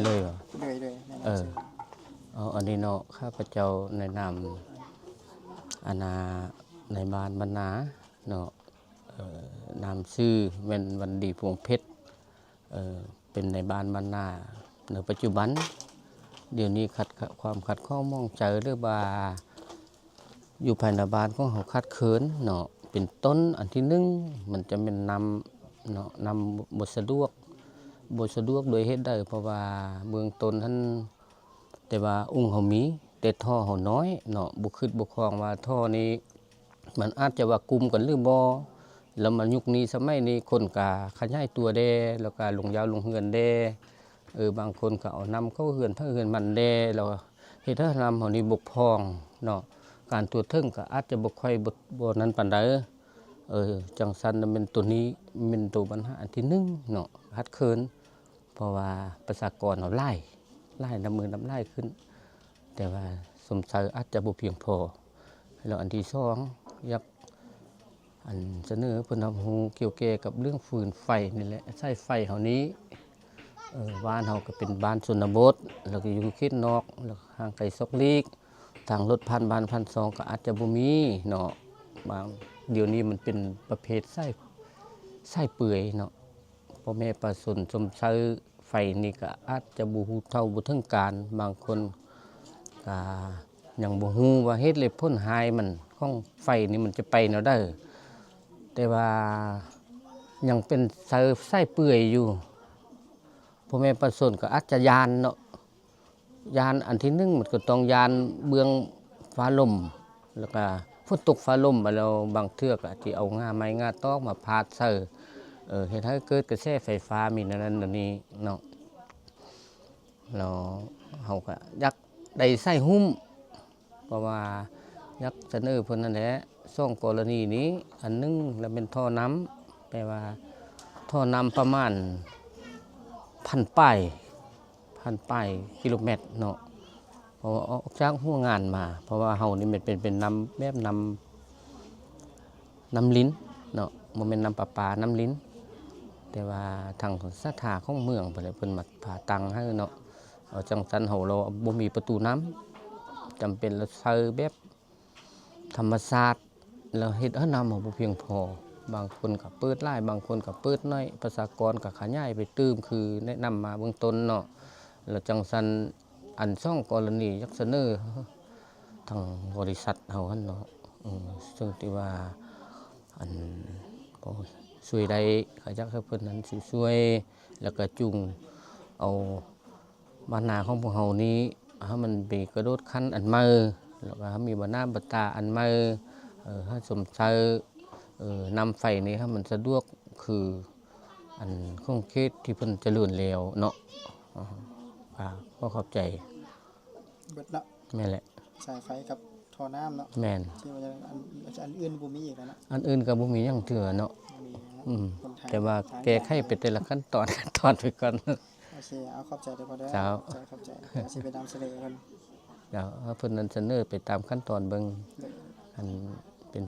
ເລີຍຫວາ? ໂດຍ ໂດຍ ແນະນຳ ເອີ ຊື່ ເອົາ ອັນນີ້ເນາະ ຂ້າພະເຈົ້າໃນນາມ ອັນນ່າ ນາຍບ້ານບ້ານນາເນາະ ເອີ ນາມຊື່ແມ່ນວັນດີ ພວງເພັດ ເອີ ເປັນນາຍບ້ານບ້ານນາໃນປັດຈຸບັນ. ດຽວນີ້ຂັດ ຄະ ຄວາມຂັດຂ້ອງໝອງໃຈ ຫຼືວ່າ ຢູ່ພາຍໃນບ້ານຂອງເຮົາຂາດເຂີນເນາະ ເປັນຕົ້ນ ອັນທີໜຶ່ງ ມັນຈະແມ່ນນ້ຳເນາະ ນ້ຳບໍ່ສະດວກ ບໍ່ສະດວກດ້ວຍເຫດໃດ ເພາະວ່າເບື້ອງຕົ້ນຫັ້ນ ແຕ່ວ່າອຸ່ງເຮົາມີ ແຕ່ທໍ່ເຮົານ້ອຍເນາະ ບໍ່ຄິດບໍ່ຄອງວ່າທໍ່ນີ້ ມັນອາດຈະວ່າກຸ່ມກັນຫຼືບໍ່ ແລ້ວມາຍຸກນີ້ສະໄໝນີ້ຄົນກະຂະຫຍາຍຕົວແດ່ ແລ້ວກະລົງຢາວລົງເຮືອນແດ່ ເອີ ບາງຄົນກະເອົານ້ຳເຂົ້າເຮືອນໃຜເຮືອນມັນແດ່ ແລ້ວເຮັດໃຫ້ນ້ຳເຮົານີ້ບົກຜ່ອງເນາະ ການຕົວເຖິງກະອາດຈະບໍ່ຄ່ອຍ ບໍ່ ບໍ່ນັ້ນປານໃດ ເອີ ຈັ່ງຊັ້ນແມ່ນໂຕນີ້ແມ່ນໂຕບັນຫາອັນທີໜຶ່ງເນາະ ຂາດເຂີນ ເພາະວ່າປະຊາກອນເຮົາຫຼາຍ ຫຼາຍ ນັບມື້ນັບຫຼາຍຂຶ້ນ ແຕ່ວ່າຊົມໃຊ້ອາດຈະບໍ່ພຽງພໍ. ແລ້ວອັນທີສອງ ຢາກ ອັນ ສະເໜີເພິ່ນຮັບຮູ້ກ່ຽວແກ່ກັບເລື່ອງຟືນໄຟນີ້ແຫຼະ ສາຍໄຟເຮົານີ້ ເອີ ບ້ານເຮົາກໍເປັນບ້ານຊົນນະບົດ ແລ້ວກໍຢູ່ເຂດນອກ ແລ້ວກໍຫ່າງໄກສອກຫຼີກ ທາງລົດຜ່ານບ້ານຜ່ານຊ່ອງກໍອາດຈະບໍ່ມີເນາະ ບາງ ດຽວນີ້ມັນເປັນປະເພດສາຍ ສາຍເປືອຍເນາະ ພໍ່ແມ່ປະຊາຊົນຊົມໃຊ້ໄຟນີ້ກໍອາດຈະບໍ່ຮູ້ເທົ່າບໍ່ເຖິງການ ບາງຄົນກໍຍັງບໍ່ຮູ້ວ່າເຫດ ແລະ ຜົນຮ້າຍມັນ ຂອງໄຟນີ້ມັນຈະໄປແນວໃດ ແຕ່ວ່າຍັງເປັນສາຍ ສາຍເປືອຍຢູ່ ພໍ່ແມ່ປະຊາຊົນກໍອາດຈະຢ້ານເນາະ ຢ້ານອັນທີໜຶ່ງ ມັນກໍຕ້ອງຢ້ານເບື້ອງຟ້າລົມ ແລ້ວກະຝົນຕົກຟ້າລົມ ແລ້ວບາງເທື່ອກໍອາດຊິເອົາງ່າໄມ້ງ່າຕອກມາພາດໃສ່ ເອີ ເຮັດໃຫ້ເກີດກະແສໄຟຟ້າ ມີແນວນັ້ນແນວນີ້ເນາະ ແລ້ວເຮົາກໍຢາກໄດ້ສາຍຫຸ້ມ ເພາະວ່າຢາກສະເໜີເພິ່ນນັ້ນແຫຼະ ສອງກໍລະນີນີ້ ອັນໜຶ່ງລະແມ່ນທໍ່ນ້ຳ ແປວ່າທໍ່ນ້ຳປະມານພັນປາຍ ພັນປາຍກິໂລແມັດເນາະ ເພາະວ່າອອກຈາກຫົວງານມາ ເພາະວ່າເຮົານີ້ແມ່ນເປັນ ເປັນນ້ຳແບບນ້ຳ ນ້ຳລິນເນາະ ບໍ່ແມ່ນນ້ຳປະປາ ນ້ຳລິນ ແຕ່ວ່າທາງສັດທາຂອງເມືອງເພິ່ນແຫຼະ ເພິ່ນມາພາຕັ້ງໃຫ້ເນາະ ເອົາຈັ່ງຊັ້ນເຮົາລະບໍ່ມີປະຕູນ້ຳ ຈຳເປັນລະໃຊ້ແບບທຳມະຊາດ ລະເຮັດໃຫ້ນ້ຳເຮົາບໍ່ພຽງພໍ ບາງຄົນກໍເປີດຫຼາຍ ບາງຄົນກໍເປີດໜ້ອຍ ປະຊາກອນກໍຂະຫຍາຍໄປຕື່ມ ຄືແນະນຳມາເບື້ອງຕົ້ນເນາະ ລະຈັ່ງຊັ້ນ ອັນສອງກໍລະນີຢາກສະເໜີ ທາງບໍລິສັດເຮົາຫັ້ນເນາະ ເຊິ່ງທີ່ວ່າ ອັນ ພໍຊ່ວຍໄດ້ ກໍຢາກໃຫ້ເພິ່ນນັ້ນຊ່ວຍ ແລ້ວກໍຈູງເອົາບ້ານນາຂອງພວກເຮົານີ້ ໃຫ້ມັນໄປກະໂດດຂັ້ນອັນໃໝ່ ແລ້ວກໍໃຫ້ມີບ້ານນາບ້ານຕາອັນໃໝ່ ເອີ ໃຫ້ຊົມໃຊ້ ເອີ ນ້ຳໄຟນີ້ໃຫ້ມັນສະດວກຄື ອັນ ຂົງເຂດທີ່ເພິ່ນຈະເລີນແລ້ວເນາະ ອາ ກໍຂໍຂອບໃຈ. ເບິດເນາະ ແມ່ນແຫຼະ ສາຍໄຟກັບທໍ່ນ້ຳເນາະ ແມ່ນ ທີ່ວ່າອັນ ອັນອື່ນບໍ່ມີອີກແລ້ວເນາະ ອັນອື່ນກໍບໍ່ມີຫຍັງເທື່ອເນາະ ບໍ່ມີແລ້ວເນາະ ອືມ ແຕ່ວ່າແກ້ໄຂໄປແຕ່ລະຂັ້ນຕອນ ຂັ້ນຕອນໄປກ່ອນ ໂອເຄ ເອົາ ຂອບໃຈເດີພໍ່ເດີ ເຈົ້າ ຂອບໃຈ ຂອບໃຈ ຊິໄປນຳສະເໜີເພິ່ນ ເຈົ້າ ເອົາ ເພິ່ນນັ້ນສະເໜີໄປຕາມຂັ້ນຕອນເບິ່ງ ໂດຍ ອັນ